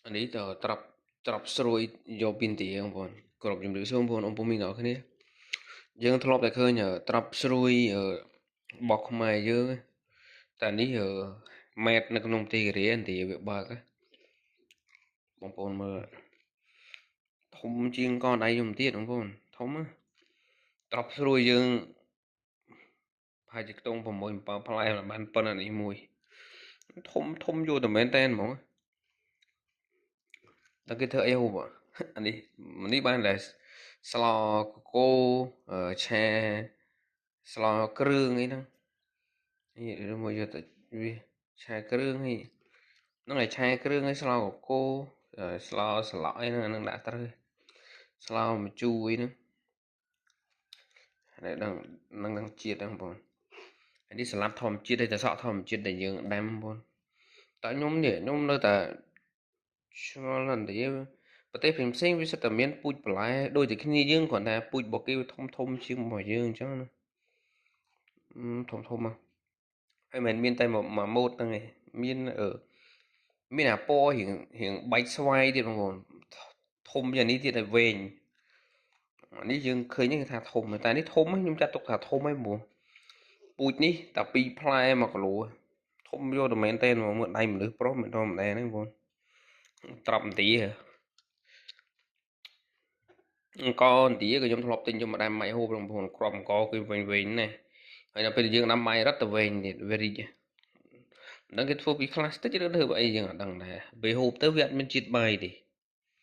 អានេះទៅត្រាប់ត្រាប់ស្រួយយកពីឥណ្ឌាបងប្អូនគ្រប់ជំរាបសួរបងប្អូនអ៊ំពូមីងទាំងអស់គ្នាយើងធ្លាប់តែឃើញត្រាប់ស្រួយរបស់ខ្មែរយើងតែនេះម៉ែតនៅក្នុងប្រទេសកូរ៉េឥណ្ឌាវាបើកបងប្អូនមើលធំជាងកដៃខ្ញុំទៀតបងប្អូនធំត្រាប់ស្រួយយើងប្រហែលជាខ្ទង់6 7ផ្លែបានប៉ុណ្ណានេះមួយធំធំយកតែមែនតែនហ្មងតែគេធ្វើអីហូបអានេះនេះបានតែស្លកកូឆាស្លគ្រឿងអីហ្នឹងនេះមួយយកទៅវាឆាគ្រឿងអីហ្នឹងហើយឆាគ្រឿងឲ្យស្លកកូស្លស្លក់អីហ្នឹងអាហ្នឹងដាក់ត្រូវស្លម្ជូរអីហ្នឹងហើយដឹងនឹងនឹងជាតិហ្នឹងបងអានេះស្លាប់ធម្មជាតិហើយតែសក់ធម្មជាតិដែលយើងដាំបងតែខ្ញុំនេះខ្ញុំនៅតែឆ្ងល់ណាស់និយាយប្រទេសផ្សេងៗវាសិតតែមានពូជបន្លែដូចតែគ្នាយើងគ្រាន់តែពូជរបស់គេវាធំធំជាងរបស់យើងអញ្ចឹងណាធំធំមកហើយមិនមានតែមួយម៉ូតហ្នឹងឯងមានអឺមានអាពណ៌រៀងរៀងបែកស្វាយទៀតបងប្អូនធំយ៉ាងនេះទៀតឲ្យវែងនេះយើងឃើញគេថាធំតែនេះធំខ្ញុំចាត់ទុកថាធំហើយព្រោះពូជនេះតែ2ផ្លែ1គីឡូធំយកតែមែនទេមើលដៃមនុស្សប្រុសមិនធម្មតាហ្នឹងបងត្រាប់ន្ទាអង្គន្ទាក៏ខ្ញុំធ្លាប់ទិញយកមកដាំម៉ៃហូបបងប្អូនក្របអង្គគឺវិញវិញណាហើយដល់ពេលយើងដាំម៉ៃរត់ទៅវិញទៀតវារីកមិនដឹងគេធ្វើពីផ្លាស្ទិកឬធ្វើអីយើងអត់ដឹងដែរពេលហូបទៅវាអត់មានជាតិបាយទេ។